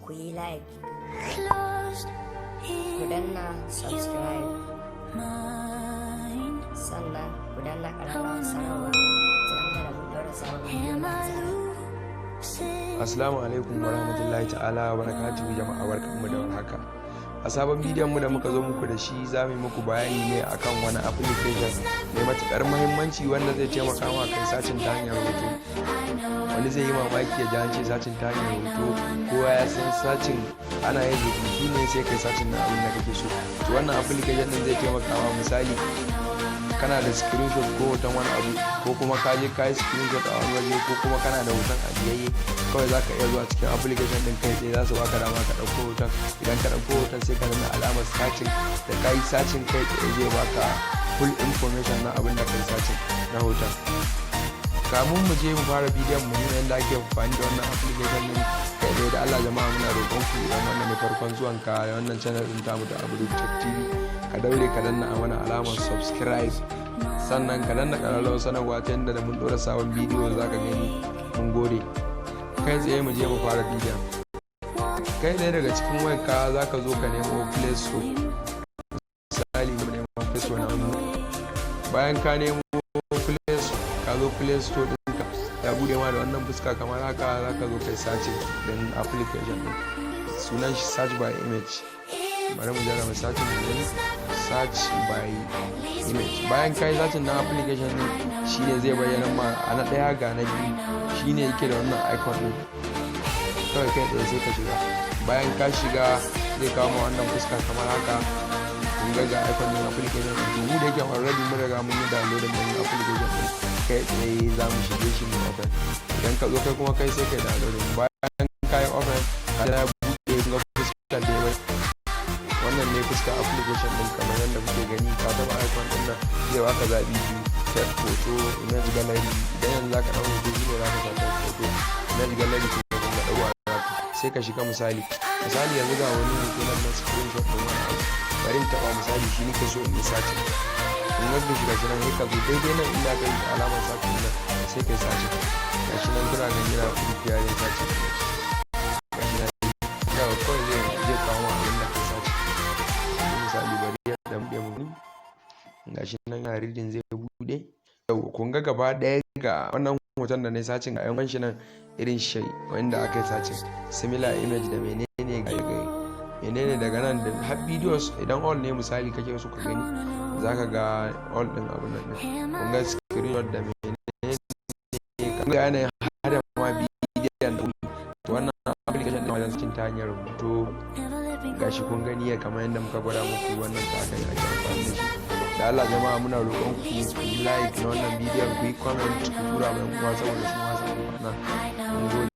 Ku yi like, ku danna subscribe, sannan ku danna ƙararrawar sanarwa ta yadda da mun ɗaura sabon bidiyo da zarar. Assalamu alaikum wa rahmatullahi ta'ala wa barakatuhu. Jama'a, barkanmu da warhaka. A sabon bidiyon mu da muka zo muku da shi, za mu yi muku bayani ne akan wani application mai matukar muhimmanci wanda zai taimaka ma kai searching ta hanyar hoto. Wani zai yi mamaki ya ji an ce searching ta hanyar hoto. Kowa ya san searching ana yin rubutu ne, sai kai searching na abin da kake so. To, wannan application din zai taimaka ma. Misali, kana da screenshot ko hoton wani abu, ko kuma ka je ka yi screenshot a wani waje, ko kuma kana da hoton ajiyayye, kawai za ka iya zuwa cikin application din, kai tsaye za su baka dama ka ɗauko hoton. Idan ka ɗauko hoton, sai ka nuna alamar searching. Da ka yi searching, kai tsaye zai baka full information na abin da kai searching na hoton. Kamun mu je mu fara bidiyon, mu nuna yadda ake amfani da wannan application din kai tsaye, da Allah jama'a muna roƙon ku, idan wannan ne farkon zuwan ka wannan channel din tamu ta Abu Tech TV, ka daure ka danna mana alamar subscribe, sannan ka danna ƙararrawar sanarwa ta yadda da mun ɗora sabon bidiyo za ka gani. Mun gode. Kai tsaye mu je mu fara bidiyon. Kai tsaye daga cikin wayarka za ka zo ka nemo Play Store. Misali, mu nemo Play Store na mu. Bayan ka nemo Play Store, ka zo Play Store ɗinka ya bude ma da wannan fuska kamar haka, za ka zo kai searching din application din. Sunan shi Search by Image. Bari mu jarraba searching mu gani. Search by Image. Bayan kai searching na application din, shine zai bayyana ma a na ɗaya. Ga na biyu, shine yake da wannan icon din. Kawai kai tsaye sai ka shiga. Bayan ka shiga, zai kawo ma wannan fuska kamar haka. Kun ga, ga icon din application din. Mu da yake already mun riga mun yi download din application din, kai tsaye za mu shige shi mu open. Idan ka zo kai kuma, kai sai kai download. Bayan ka yi open, ka ya buɗe, kun ga fuskar da ya wannan ne fuskar application din kamar yadda kuke gani. Ka taba icon din nan, zai baka zaɓi biyu: take photo, image gallery. Idan yanzu zaka ɗau hoto, shine zaka sa take photo. Image gallery kuma, kun ga ɗauwa sai ka shiga. Misali, yanzu ga wani hoto nan na screenshot ɗin wani abu. Bari in taɓa, misali shi nake so in yi searching. In ga shi, gashi nan, sai ka zo daidai nan inda ka yi alamar searching nan, sai kai searching. Gashi nan kuna gani yana preparing searching. Gashi nan yawa, kawai zai kawo ma abin da kai searching. Misali, bari ya dan buɗe mu. Gashi nan yana reading, zai buɗe. Yau kun ga gaba ɗaya ga wannan hoton da na yi searching, ga yan shi nan irin shi wanda aka yi searching, similar image da menene, ga menene daga nan da har videos. Idan all ne misali kake so ka gani, zaka ga all din abun nan din. Kun ga screenshot da menene, kun ga yanayin hada ma bidiyon da. To, wannan application din wajen searching ta hanyar hoto, gashi kun gani ya kamar yadda muka gwada muku wannan, ta haka ne ake amfani da shi. Da Allah jama'a, muna roƙon ku ku yi like na wannan bidiyon, ku yi comment, ku tura mai uwa saboda su ma su amfana. Mun gode.